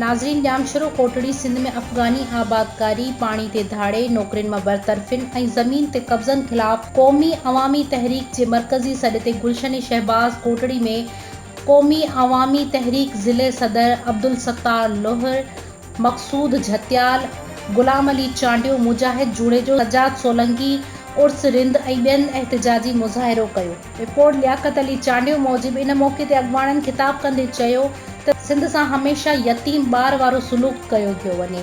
ناظرين ڄامشورو ڪوٽڙي سنڌ ۾ افغاني آبادڪاري، پاڻي تي ڌاڙي، نوڪرين مان برطرفين ۽ زمين تي قبضن خلاف قومي عوامي تحريڪ جي مرڪزي سڏ تي گلشن شهباز ڪوٽڙي ۾ قومي عوامي تحريڪ ضلعي صدر عبدالستار لوهر، مقصود جهتيال، غلام علي چانڊيو، مجاهد جوڻيجو، سجاد سولنگي، عرس رند ۽ ٻين احتجاجي مظاهرو ڪيو. رپورٽ لياقت علي چانڊيو موجب ان موقعي تي اڳواڻن خطاب ڪندي چيو ته سنڌ سان هميشه يتيم ٻار وارو سلوڪ ڪيو ٿيو وڃي،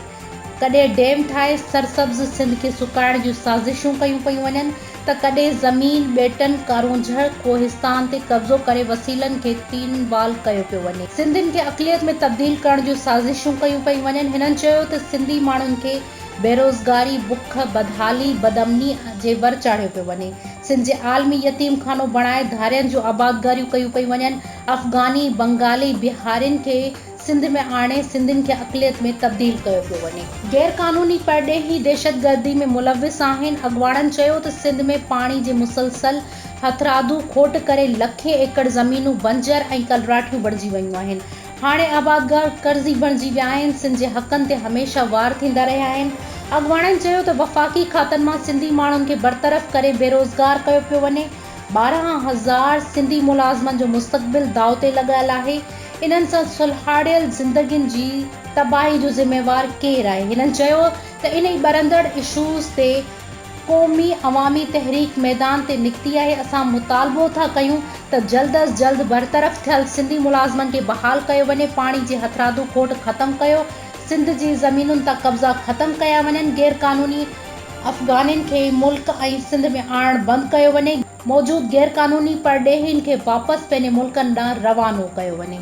ڪڏهن ڊيم ٺاهي سرسبز سنڌ کي سڪائڻ جون سازشون ڪيون پيون وڃن ته ڪڏهن زمين، ٻيٽن، ڪارونجهر، ڪوهستان تي قبضو ڪري وسيلن کي تين وال ڪيو پيو وڃي. سنڌين کي اقليت ۾ تبديل ڪرڻ جون سازشون ڪيون پيون وڃن. هنن چيو ته سنڌي ماڻهن کي بيروزگاري، بک، بدحالي، بدامني جي ور چاڙهيو پيو وڃي. سنڌ جي عالمي يتيم خانو بڻائي ڌارين جون آبادگاريون ڪيون پيون وڃن. افغاني، بنگالي، بهارين کي سنڌ ۾ آڻي سنڌين کي اقليت ۾ تبديل ڪيو پيو وڃي. غير قانوني پرڏيهي دهشتگردي ۾ ملوث آهن. اڳواڻن چيو ته سنڌ ۾ پاڻي جي مسلسل هٿرادو کوٽ ڪري لکين ايڪڙ زمينون بنجر ۽ ڪلراٺيون بڻجي ويون آهن. هاڻي آبادگار قرضي بڻجي ويا آهن، سنڌ جي حقن تي هميشه وار ٿيندا رهيا آهن. اڳواڻن چيو ته وفاقي کاتن مان سنڌي ماڻهن کي برطرف ڪري بيروزگار ڪيو پيو وڃي، 12,000 سنڌي ملازمن جو مستقبل داء تي لڳايل آهي، انهن سان سلهاڙيل زندگين جي تباهي جو ذميوار ڪير آهي؟ هنن چيو ته انهي ٻرندڙ اشوز تي قومي عوامي تحريڪ ميدان تي نڪتي آهي، اسان مطالبو ٿا ڪيون ته جلد از جلد برطرف ٿيل سنڌي ملازمن کي بحال ڪيو وڃي، پاڻي جي هٿرادو کوٽ ختم ڪيو، سنڌ جي زمينن تان قبضا ختم ڪيا وڃن، غير قانوني افغانين کي ملڪ ۽ سنڌ ۾ آڻڻ بند ڪيو وڃي، موجود غير قانوني پرڏيهين کي واپس پنهنجي ملڪن ڏانهن روانو ڪيو وڃي.